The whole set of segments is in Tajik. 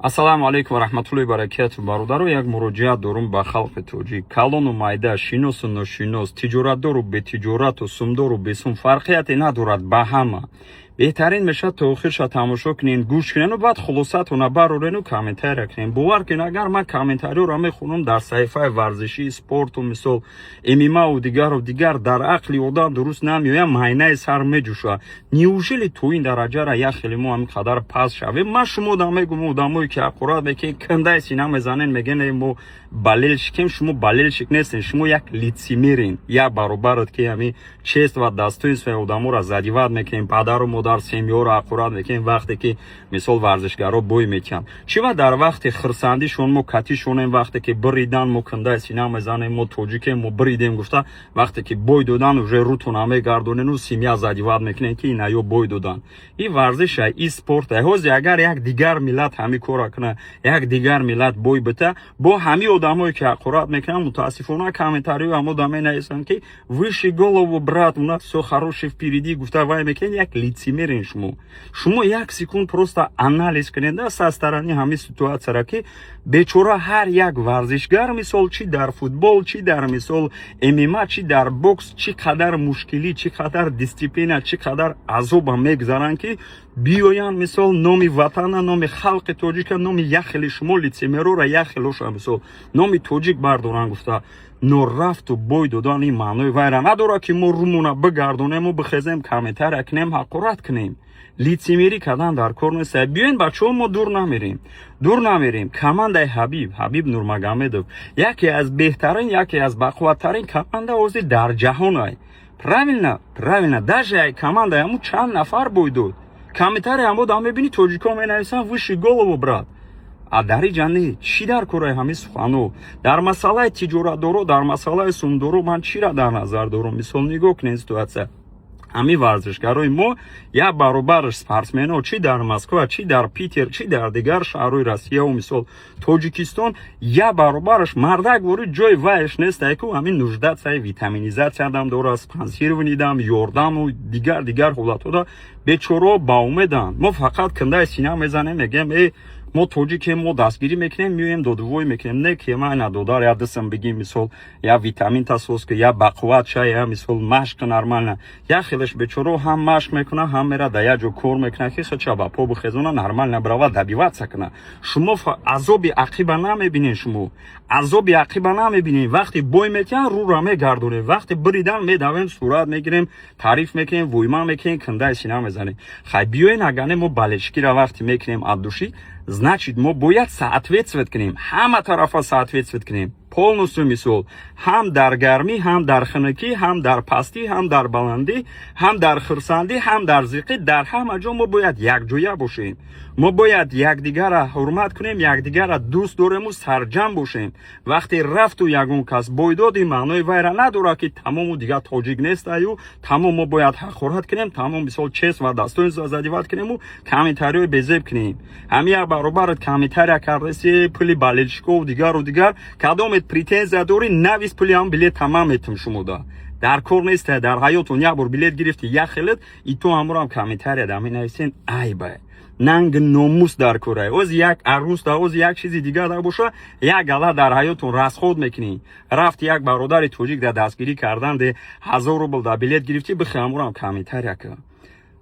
Ассалому алайкум ва раҳматуллоҳи баракату. Бародаро, як муроҷиат дорум ба халқи тоҷик, калону майда, шиносу ношинос, тиҷоратдору бетиҷорату, сумдору бесум, фарқияте надорад ба ҳама. Беҳтарин мешавад, то охирша тамошо кунен, гӯш кунену баъд хулосатона барорену комментария кунен. Бовар кунед, агар ман комментариёро мехонам дар саҳифаи варзишии спорту, мисол, ММАу дигару дигар, дар ақли одам дуруст намеояд, майнаи сар меҷӯшад. Неужели то ин дараҷара як хеле мо ҳамин қадар паст шавем? Ман шумо дам мегӯм, одамое ки ҳақорат мекунед, кундаи сина мезанен, мегӯен: «Мо болельщикем». Шумо болельщик нестен, шумо як лицемерен, як баробарат, ки ҳамин честь ва достоинствои одаморо задевать мекунем, падару модар, семьёро ҳақорат мекунем. Вақте ки, мисол, варзишгаро бой метиҳанд, чӣ ва дар вақти хирсандишон мо катишонем, вақте ки биридан, мо кундаи сина мезанем, мо тоҷикем, мо биридем гуфта, вақте ки бой додан, уже рӯтона мегардонену семья задевать мекунем, ки инаё бой додан. И варзиша, и спорта. Ҳози агар як дигар миллат ҳамин кора кунад, як дигар миллат бой бита, бо ҳамин одамое ки ҳақорат мекунанд, мутаассифона, комментариҳо ҳамо да менависанд, ки «Выше голову, брат, у нас все хорошее впереди» гуфта вай мекунед. Як лицемерен шумо. Шумо як секунд просто анализ кунед да со стороны ҳамин ситуатсияра, ки бечора ҳар як варзишгар, мисол, чӣ дар футбол, чӣ дар, мисол, ММА, чӣ дар бокс, чӣ қадар мушкилӣ, чӣ қадар дисциплина, чӣ қадар азоба мегзаранд, ки биёянд, мисол, номи ватана, номи халқи тоҷика, номи як хели шумо лицемерора, як хелоша, мисол, номи тоҷик бардоранд гуфта. Но рафту бой додан ин маънои вайра надорад, ки мо рӯмона бигардонему, бихезем, комментария кунем, ҳақорат кунем. Лицемерӣ кардан дар кор нест. Биёен, бачаҳо, мо дур намерем, дур намерем. Командаи Ҳабиб, Ҳабиб Нурмагомедов, яке аз беҳтарин, яке аз бақувваттарин команда ҳозир дар ҷаҳон ай. Правильно, правильно. Даже ай командаи ҳамун чанд нафар бой дод, комментария ҳамо дам мебинӣ, тоҷикҳо менависанд: «Выше голову, брат». А дар иҷа не, чӣ дар кораи ҳамин суханҳо? Дар масъалаи тиҷоратдоро, дар масъалаи сумдоро ман чира дар назар дорам? Мисол, нигоҳ кунед ситуатсия: ҳамин варзишгарои мо, як баробараш спортсменҳо, чӣ дар Москва, чӣ дар Питер, чӣ дар дигар шаҳрҳои Россияву, мисол, Тоҷикистон, як баробараш мардак ворид ҷои вайш нестае, ку ҳамин нуждаться витаминизатсиядам дорад, спонсированиядам, ёрдаму дигар дигар ҳолатҳода бечораҳо ба умеданд. Мо фақат кундаи сина мезанем, мегӯем: «Э, мо тоҷикем, мо дастгирӣ мекунем, меоем, додувой мекунем». Не ки ман ина додар я дисм бигим, мисол, я витамин тасоз ки, я бақувват ша, я, мисол, машқ нормально. Як хелеш бечоро ҳам машқ мекуна, ҳам мера да як ҷо кор мекуна, ки хача ба по бихезона, нормально брава, добиваться куна. Шумо азоби ақиба намебинед, шумо азоби ақиба намебинед. Вақте бой метиҳанд, рӯра мегардонем, вақте биридан, медавем, сурат мегирем, таъриф мекунем, вуйма мекунем, кундаи сина мезанем. Хай, биёен, агар не, мо болельщикира вақте мекунем от души, значит, мо бояд соответствовать кунем, ҳама тарафа соответствовать кунем полностью, мисол, ҳам дар гармӣ, ҳам дар хунукӣ, ҳам дар пастӣ, ҳам дар баландӣ, ҳам дар хурсандӣ, ҳам дар зиқӣ, дар ҳама ҷо мо бояд якҷоя бошем. Мо бояд якдигарра ҳурмат кунем, якдигарра дӯст дорему сарҷам бошем. Вақте рафту ягон кас бойдоди, маънои вайра надорад, ки тамому дигар тоҷик нестаю, тамом мо бояд ҳақорат кунем, тамом, мисол, честь ва достоинство задевать кунему, комментариҳои безеб кунем. Ҳамин як баробарат комментария кардаси, пули болельщикову дигару дигар, кадомет претензия дорӣ, навис, пули ҳам билет тамам метум. Шумода дар кор неста. Дар ҳаётон як бор билет гирифти, як хелет и то ҳаморам комментария да менависен. Айба, нанг номус дар кора. Оз як арӯс да, оз як чизи дигар да боша, як гала дар ҳаётон расход мекунӣ. Рафт як бародари тоҷик да дастгирӣ кардан, де 1000 рубл да билет гирифтӣ, бихе ҳаморам комментария кун.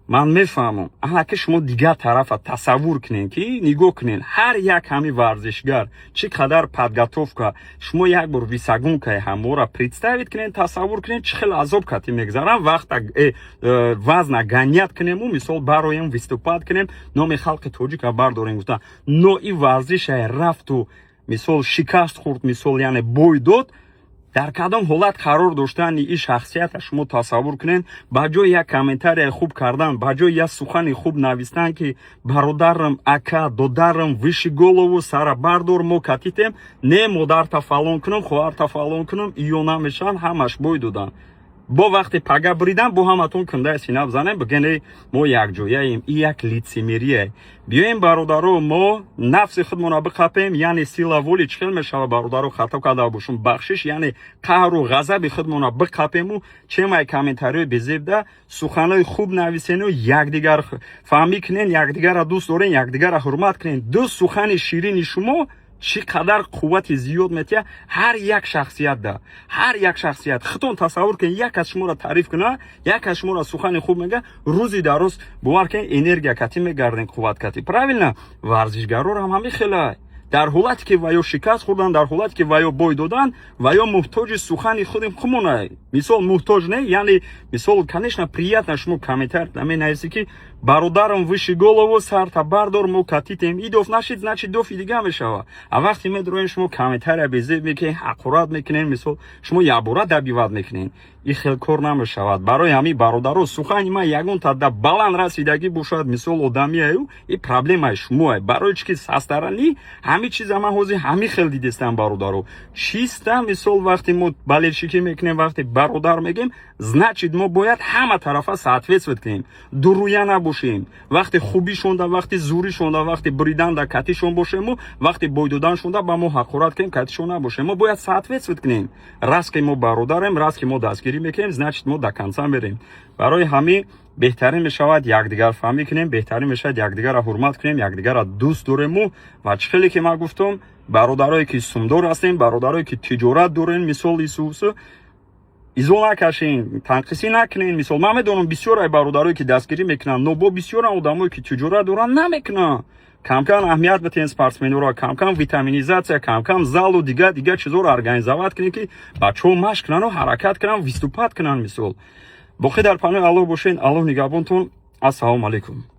Ман мефаҳмам, анаки шумо дигар тарафа тасаввур кунед, ки нигоҳ кунед, ҳар як ҳами варзишгар чӣ қадар подготовка. Шумо як бор весогонкаи ҳамора представить кунед, тасаввур кунед, чӣ хел азоб кати мегзарам. Вақта вазна гонять кунему, мисол, бароем, выступать кунем, номи халқи тоҷика бардорем гуфта. Но и варзишае рафту, мисол, шикаст хӯрд, мисол, яъне бой дод, дар кадом ҳолат қарор доштани ин шахсията шумо тасаввур кунед. Ба ҷои як комментарияи хуб кардан, ба ҷои як сухани хуб навистан, ки бародарам, ака, додарам, выше голову, сара бардор, мо катитем, не, модарта фалон кунам, хоҳарта фалон кунам, иё намешаванд, ҳамаш бой доданд. Бо вақте пага бридан, бо ҳаматон кундаи сина бзанем, бигӯен, мо якҷояем. И як лицемерие. Биёем, бародаро, мо нафси худмонро биқапем, яъне сила воли чӣ хел мешава, бародаро, хато карда бошум, бахшиш, яъне қаҳру ғазаби худмонро биқапему чемай комментариҳои безебда суханои хуб нависену якдигар фаҳмӣ кунен, якдигарро дӯст дорен, якдигарро ҳурмат кунен. Ду сухани ширини шумо чӣ қадар қуввати зиёд метиҳад ҳар як шахсиятда, ҳар як шахсият. Худтон тасаввур кунед, як кас шуморо таъриф куна, як кас шуморо сухани хуб мега, рӯзи дар рӯз, бовар кунед, энергия катӣ мегарден, қувват катӣ. Правильно? Варзишгарор ҳам ҳамин хела. Дар ҳолате ки ва ё шикаст хӯрдан, дар ҳолате ки ва ё бой додан, ва ё муҳтоҷи сухани худи хумона, мисол, муҳтоҷ не, яъне, мисол, конечно, приятно, шумо комментар менависӣ, ки бародарам, выше голову, сарта бардор, мо катитем. И доф нашид, значит, дофи дига мешава. А вақте медроем, шумо комментария безеб мекунед, ҳақорат мекунед, мисол, шумо якбора добивать мекунед, и хел кор намешавад. Барои ҳамин, бародаро, сухани ман ягон тада баланд расидагӣ бошад, мисол, одамиаю, и проблемаи шумоа. Барои чӣ ки со стороны ҳамин чиза ман ҳозир ҳамин хел дидестам, бародаро. Чиста, мисол, вақте мо болельщикӣ мекунем, вақте бародар мегем, значит, мо бояд ҳама тарафа соответствовать кунем, дуруя набошем. Вақте хубишонда, вақте зуришонда, вақте бриданда катишон бошему, вақте бой доданшонда ба мо ҳақорат кунем, катишон набошем. Мо бояд соответствовать кунем. Раз ки мо бародарем, раз ки мо дастгирӣ мекунем, значит, мо до конца мерем. Барои ҳамин беҳтарин мешавад якдигар фаҳмӣ кунем, беҳтарин мешавад якдигарро ҳурмат кунем, якдигарро дӯст дорему. Ва чӣ хеле ки ман гуфтам, бародарое ки сумдор ҳастем, бародарое ки тиҷорат дорем, мисол, исусу изо накашен, танқисӣ накунен. Мисол, ман медонам, бисёр ай бародарое ки дастгирӣ мекунанд, но бо бисёрам одамое ки тиҷорат доранд, намекунанд. Камкам аҳамият битен спортсменоро, камкам витаминизация, камкам залу дигар дигар чизоро организовать кунем, ки бачаҳо машқ кунану ҳаракат кунанд, выступать кунанд. Мисол, боқӣ дар паноҳи Аллоҳ бошен, Аллоҳ нигаҳбонтон. Ассалому алайкум.